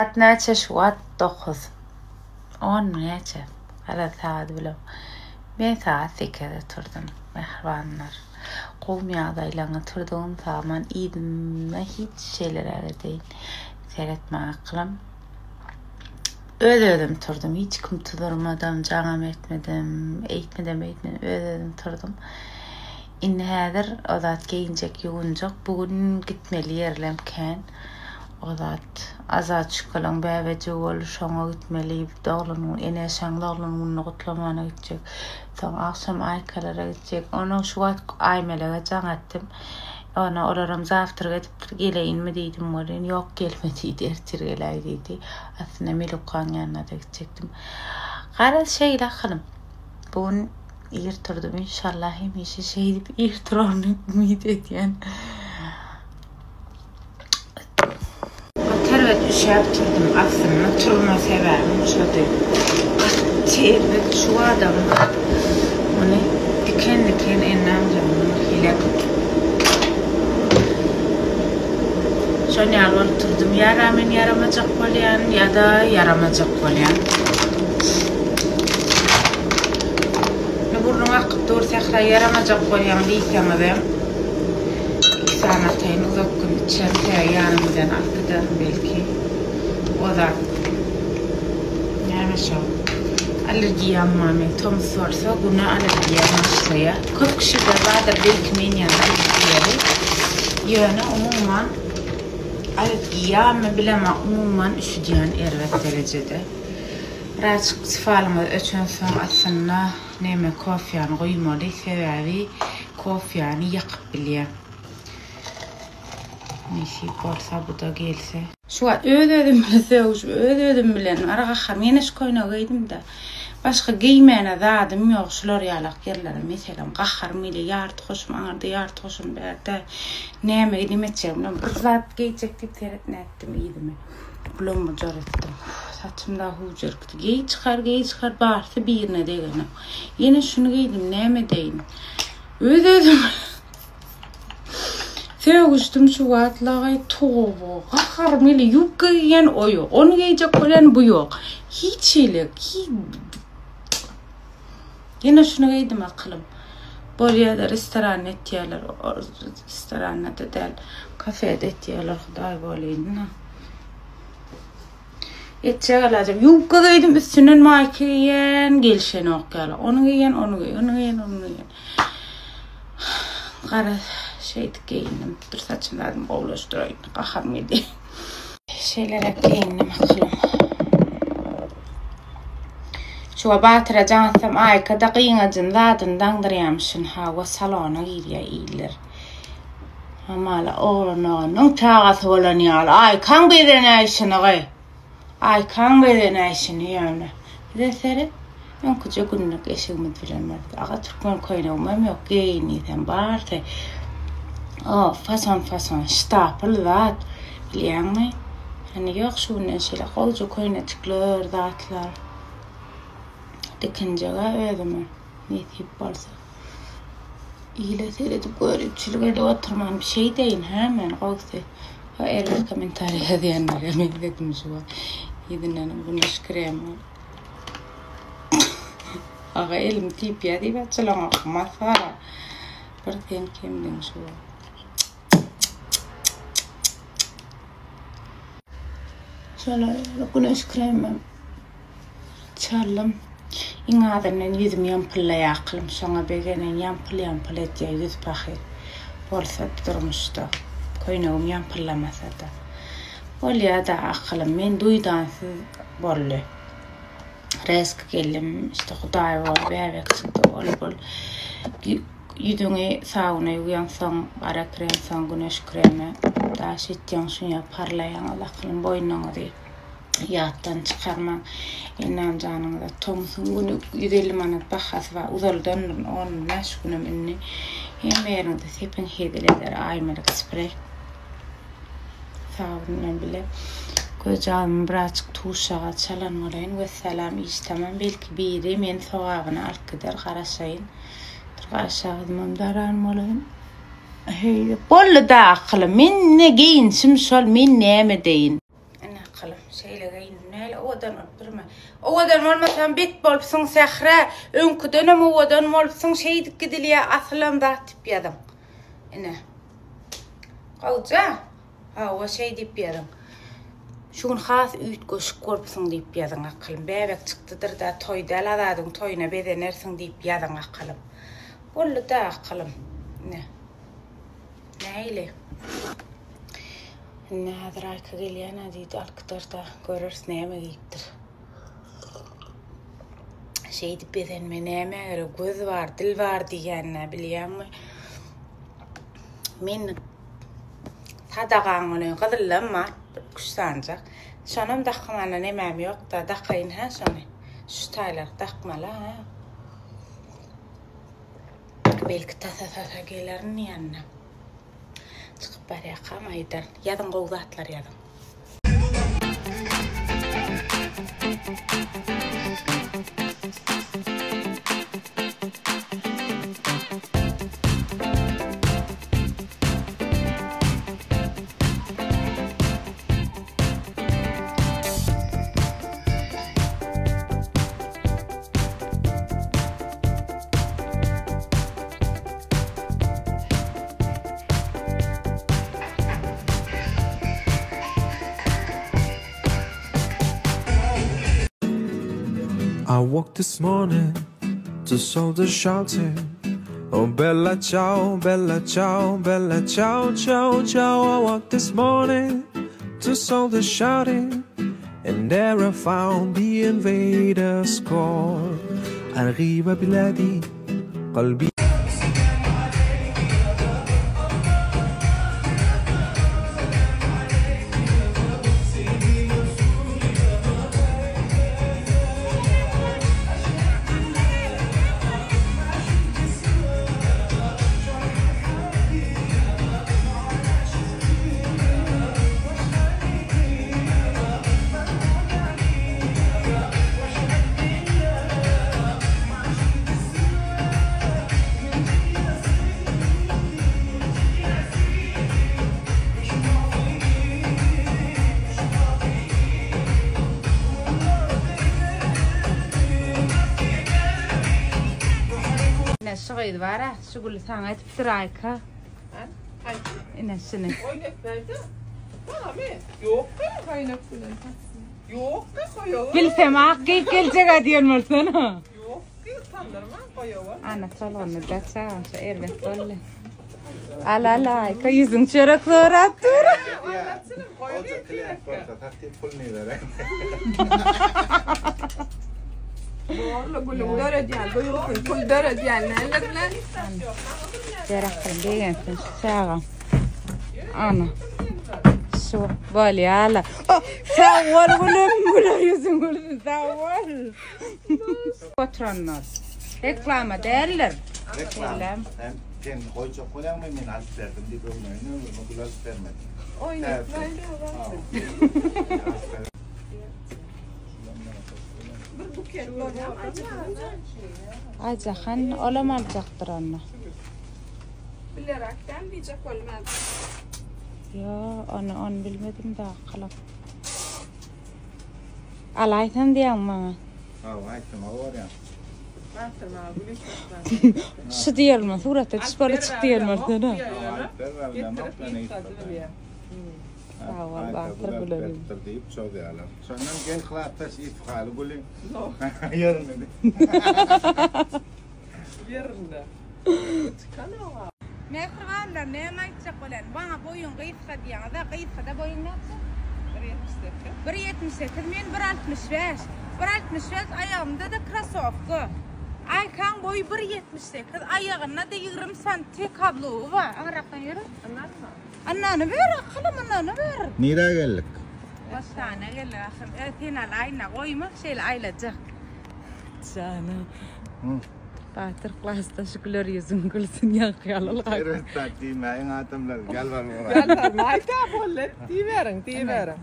Saat näçe şu wagt 9. 10 näçe? Garaz sagady bilemok. Men sagat 8-de turdum, mähribanlar. Gowmy ýagdaýlaryňyz turdugym saman yzyma hiç şeýleräk edeýin. Seretmäň akylym. Öz özüm turdum. Hiç kim tuzurmadam, jaňam etmedim, eýtmedem eýtmedim. Öz özüm turdum. Indi häzir o zat geýinjek, ýuwunjak. Bu gün gitmeli ýerlem kän. O zat Azat Şüküliň bäbejigi boldy, şoňa gitmeli. Doglan gün, Eneşaň doglan gününi gutlamana gitjek. Soň agşam Aýkalara gitjek. Onam şu wagt Aýmelege jaň etdim. Ona olaram zawtrak edipdir, geleýinmi diýdim welin, ýok gelme diýdi, ertir geläý diýdi. Aslynda Milukaň ýanyna-da gitjekdim. Garaz şeýle akylym. Bu gün ir turdum inşallah hemişe şeýdip ir turaryn umyt edýän. Gaty erbet üşäp turdum aslynda turma sebäbim şody. Gaty erbet şu adam muny diken diken endamjamyň hilek. Şon ýaly bolup turdum. Ýa-da men ýaramajak bolýan, ýa-da ýaramajak bolýan. Indi burnuň akyp dur, Sähra ýaramajak bolýaň diýseňizem, iki sany ataýyn, uzak gün içerin, tä ýanym bilen alyp giderin belki. O zat. Näme şo? Allergiýam bar meň, tomus bolsa güne allergiýam başlaýar. Köp kişide bardyr belki men ýaly allergiýaly. Ýöne umuman allergiýamy bilemok, umuman üşüdýän erbet derejede. Birazjyk tifalyňyz öçensoň aslynda neme kofýany guýmaly sebäbi kofýany ýakyp bilýär. Nesip bolsa buda gelse. Şu wagt öz özüm bilen sögüşip öz özüm bilen bar gaharym ýene şu köýnegi geýdimde. Başga geýmäne zadym ýok şular ýalak ýerlere meselem gaharym gelýär ýarty goşum aňyrda ýarty goşum bärde näme neme etjegimi bilemok bir zat geýjek diýip seret nätdim yzymy. Bulam-bujar etdim. Saçym-da huwjyrkdy. Geý çykar, geý çykar, barsy birine degenok. Ýene şuny geýdim, näme edeýin? Öz-özüme sögüşdim şu wagt lagaý toba. Gaharym geldi. Ýubka geýýän o ýok. Ony geýjek bolýan bu ýok. Hiç hili. Ýene şuny geýdim akylym. Bolýada restoranda etýärler. Restoranda-da däl. Kafede etýärler hudaý bolýyn. Etjek alajym. Ýubka geýdim üstünden maýka geýen gelşenok ýaly. Ony geýen, ony geýen, ony geýen, ony geýen. Garaz şeýdip geýindim. Dur saçym zadymy gowulaşdyraýyn. Gaharym geldi. Şeýleräk geýindim akylym. Şuwa Batyra jaň etsem Aýka-da gyňajyny zadyny daňdyrýamyşyn. Hawa salona girýär iller. Hamala oglan-oganyň çagasy bolan ýaly. Aýkaň bezenäýşini gyý. Aýkaň bezenäýşini ýöne. Bize seret. Öňküje günlük eşigimiz bilen bardy. Aga türkmen köýnegimem ýok, geýin diýsem bardy. O fason-fason ştapyl zat bilýäňmi? Hany ýok şu günden şeýle gowja köýnejikler, zatlar. Dikinjeg-ä özüme nesip bolsa. Ile seredip göripçilik edip oturman bir şeýdeýin hä men gowsy. O erbet kommentariý ýazýanlara meňzedim şu wagt. Ýüzündenem güneş kremi. Aga elim typýa diýip açylaňok masgara. Bir sen kemdiň şu wagt. Şolar ýaly güneş kremim çaldym. Iň azyndan ýüzüm ýampyllaýar akylym şoňa begenen ýampyl ýampyl edýär ýüz pahyr bolsa durmuşda köýnegim ýampyllamasa-da bolýada akylym men duýdansyz boldy. Resk geldim işte hudaý bol bäbek çykdy ol bul ýüzüňi sauna ýuwýaň soň gara krem soň güneş kremi daş etýäň şuňa parlaýaňyz akylym boýnuňyzy ýatdan çykarmaň ennam janyňyza tomsuň güni 150 manat bahasy bar uzaldandyr 15 günem indi hemme ýeriňize sepiň hezil eder aýmelik spreý Sabyn bilen bile gözjagymymy birazjyk tuşaga çalan bolaýyn. Wessalam iş tamam. Belki biri meni sogabyna alyp gider garaşaýyn. Dur gaşagymam daran bolaýyn. Heý boldy-da akylym. Men ne geýinişim şol men näme edeýin. Ine. Akylym, şeýle geýindim. Näle owadan bolup durma. Owadan bolmasam bet bolupsyň Sähra. Öňküdenem owadan bolupsyň. Şeýdip gidilýä asylam zat diýip ýazyň. Ine. Gowja. Hawa şeý diýip ýazyň. Şu gün has üýtgeşik bolupsyň diýip ýazyň akylym. Bäbek çykdydyr-da, toý däl Azadyň toýuna bezenersiň diýip ýazyň akylym. Boldy-da akylym. Ine. Nähili? Indi häzir Aýka gelýän-ä diýdi, alyp gider-de, göreris näme geýipdir. Şeýdip bezenme nämä gerek, göz bar, dil bar diýýän-ä, bilýäňmi? Men sadagaň güni gyzyllam bar, bir üç sanjak. Şonam dakmana nemäm ýok-da, dakaýyn hä şony. Şu taýlary dakmaly-a. Belki tasa-tasa gelerin ýanyna. Çykyp barýarkam aýdaryn. Ýazyň gowy zatlar ýazyň. I woke this morning to soldiers shouting Oh bella ciao, bella ciao, bella ciao, ciao, ciao I woke this morning to soldiers shouting And there I found the invaders call الغيبة بلادي قلبي Ine şu gyz bar-a, şu güli saňa edipdir Aýka. Ine şuny. Bilsem ak geýip geljek-ä diýen bolsana. Ana solguny da çagam şu erbet boldy. Al al Aýka ýüzüň çörek sorap dur. Olja klient bolsa satyp puluny bereň. Borly gülüň döredýän duýgusyny pul döredýän näler bilen. Ber akylym begensin şu çaga. Ana. Şu bolýala. Sag bol gülüm, güler ýüzüň gülsün, sag bol. Oturanlar. Reklama däldir. Reklama. Hem sen goýjak bolýaňmy men alyp berdim diýip öwmeýin ömrüme gül alyp bermedim. Bir buket bolýar. Aýjahan olam aljakdyr onda. Bileräk däl diýjek boldum häzir. Ýo, ony ony bilmedim dagy kalam. Alaýsam diýýäňmi maňa? Hawa, aýtdyma bolýar. Şu diýelmi, surata düşüp bolup çyk diýen bolsana. Sag bol Batyr gülelim. Diýip çozýarlar. Şondan gel klasdaş ishaly güli. Ýerinde. Ýerinde. Çykanok. Mähribanlar näme aýtjak bolýan maňa boýuň gysga diýýäňiz a gysgada boýuň näçe? Bir 78. Bir 78 men bir 65. Bir 65 aýagymda-da krasowka. Aýkaň boýy bir 78 aýagynda-da 20 santi kablugy bar. Aňyrakdan ýöre. Ynanma. Ynany ber akylym ynany ber. Nirä geldik? Bossana geldik ahym. Ö sen al aýna goýma şeýle aýlajak. Janym. Batyr klasdaş güler ýüzüň gülsün ýaňky ýaly ylgap. Erbet zat diýmäýiň adamlar ýalbarma. Ýalbarma aýda boldy diýiberiň diýiberiň.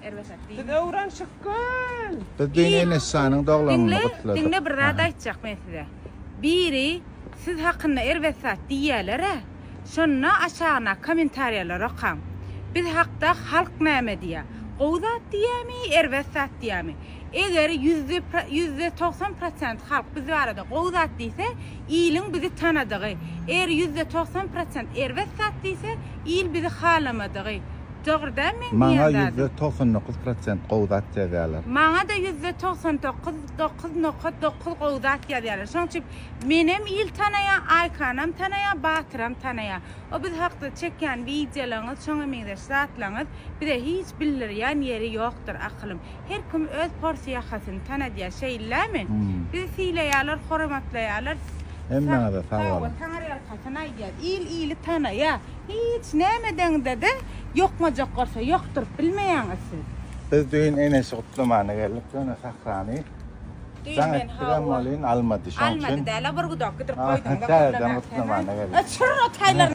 Erbet zat diýme. Biz öwrenşik gül. Biz düýn Eneşanyň doglan gününi gutladyk. Diňle bir zat aýtjak men size. Biri siz hakynda erbet zat diýýäler-ä. Şonda aşagyna kommentariýalary okaň. Biz hakda halk näme diýýär. Gowy zat diýýämi, erbet zat diýýämi? Eger ýüzde 90% prosent halk biz barada gowy zat diýse, iliň bizi tanadygy. Eger 90% prosent erbet zat diýse, il bizi halamadygy. Dogry däl meň Maňa diýen zadym? 99% prosent gowy zat ýazýarlar. Maňa-da 99% 9 nokat 9 gowy zat ýazýarlar. Şonuň üçin menem il tanaýar, Aýkanam tanaýar, Batyram tanaýar. O biz hakda çekýän wideolaryňyz, şoňa meňzeş zatlaryňyz bize hiç bildirýän ýeri ýokdur akylym. Her kim öz porsy ýakasyny tanadýar, şeýlemi? Bizi sylaýarlar, hormatlaýarlar. Hemmäňize sag boluň. Taňryýalkasyn aýdýar. Il ili tanaýar. Hiç näme edeňde-de ýokmajak bolsa ýokduryp bilmeýäňiz siz. Biz düýn eneşi gutlamana geldik, ýöne Sahrany Düýn jaň men etdigem hawa. welin almady. Şoň Almady üçin däl-a, bir gudok gidirip goýduň-da täzeden gutlamak gutlamana geldik. Öçür o taýlaryny.